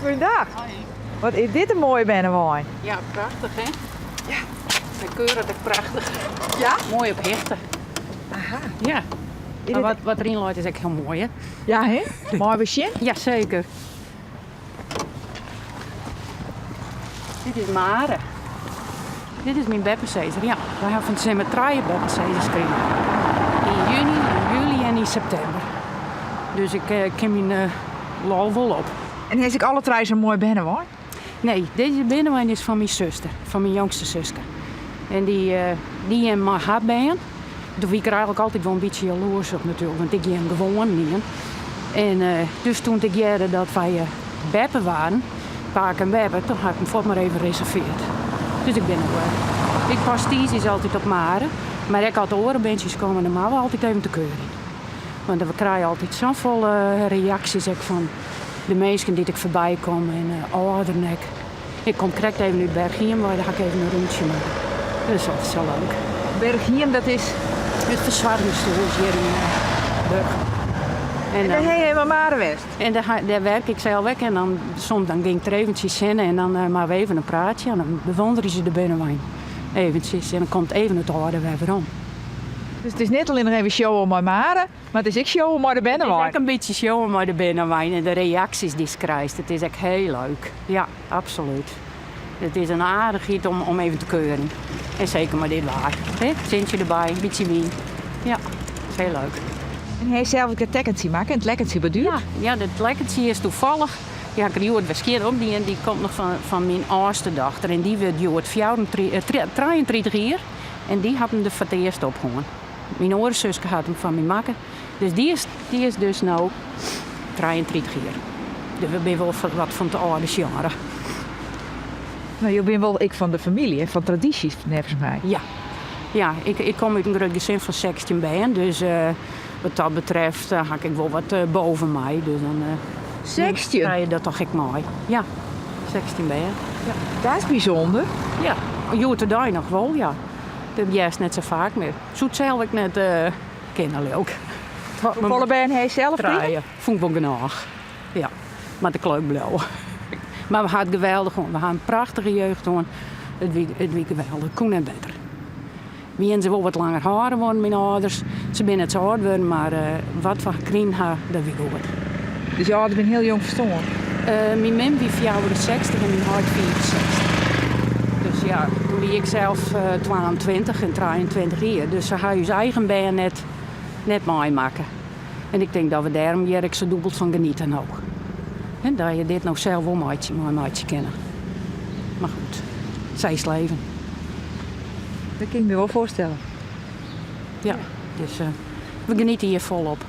Goeiedag. Wat is dit in moaie bernewein. Ja, prachtich hè? Ja. Hy keuret ek prachtich. Ja? Moai op hichte. Aha. Ja. Mar wat, wat deryn leit is ek hiel moai hè? Ja hè? Meie we sjen? Ja, seker. Dit is Mare. Dit is myn beppesizzer, ja. Wy hawwe fan 't simmer trije beppesizzers krigen. Yn juny, yn july en yn septimber. Dus ik eh, kin myn eh, lol wol op. En ha se ek alle trije sa'n moai bernewein? Nee, dizze bernewein is fan myn suster, fan myn jongste suske. En dy, eh, dy en mei har bern. Doe wie ik der eigenlik altyd wol in bytsje jaloers op natuerlik, want ik hie in gewoan ien. En dus toen ik hearde dat wy beppe waarden, pake en beppe, toen ha ik him fuort mar even reserveard. Dus ik bin no, ik pas tiisdeis altyd op Mare, mar ek as de oare berntsjes komme, dan moatte we altyd even te keurjen. Want we krije altyd safolle reaksjes ek fan de minsken dy't ik foarby kom en âlderen ek. Ik kom krekt even út Berchhiem wei, dêr ha ik even in rûntsje makke. Dat is altyd sa leuk. Berchhiem, dat is? It fersoargingstehûs hjir yn Burgum. En dêr ha je mei Mare west? En dêr werk ik sels ek en dan soms dan gean ik der eventsjes hinne en dan meie we even in praatsje en dan bewûnderje se de bernewein eventsjes en dan komt even it âlde wer werom. Dus it is net allinnich even showen mei Mare, Mar it is ek showen mei de bernewein. It is ek in bytsje showen mei de bernewein en de reaksjes dy'tst krijst. It is ek hiel leuk. Ja, absolút. It is in aardichheid om, om even te keuren. En seker mei dit waar. Hè? Sintsje derby, in bytsje wyn. Ja, is hiel leuk. En ha je sels ek it tekkentsje makke en it lekkentsje borduerd? Ja, ja, dat lekkentsje is toevallig. Dy ha ik der hjoed wer skjin opdien. Dy komt noch fan, fan myn âldste dochter. En dy wurdt hjoed 33 jier. En dy hat him der foar it earst op hân. Myn oare suske hat him foar my makke. Dus dy is, dy is dus no 33 jier. Dus we binne wol wat fan it âlde sjenre. No, jo binne wol ek fan de famylje, fan tradysjes neffens my. Ja, ja ik, ik kom út in grut gesin fan 16 bern, dus uh, wat dat betreft uh, ha ik ek wol wat uh, boven my. Dus dan 16? Krije je dat toch ek mei. Ja, 16 bern. Ja. Dat is bysûnder. Ja, hjoed-de-dei noch wol, ja. Dat hearst net sa faak mear. Soe it sels ek net kinne, leau ik. Hoefolle bern ha je sels krigen? Trije. Fûn ik wol genôch. Ja, moat de leuk bliuwe. Mar we ha it geweldich hân. We ha in prachtige jeugd hân. It wie, it wie geweldich. Koe net better. Wienen se wol wat langer hâlde wollen, myn âlders. Se binne net sa âld wurden, mar wat we krigen ha, dat wie goed. Dus je âlders binne hiel jong ferstoarn? Myn mem wie 64 en myn heit 65. Dus ja, doe wie ik sels 22 en 23 jier. Dus se ha ús eigen bern net, net meimakke. En ik tink dat we dêrom hjir ek sa dûbeld fan geniete no. Hè, dat je dit no sels wol meimeitsje kinne. Mar goed, sa is it leven. Dat kin ik my wol foarstelle. Ja, dus we geniete hjir folop.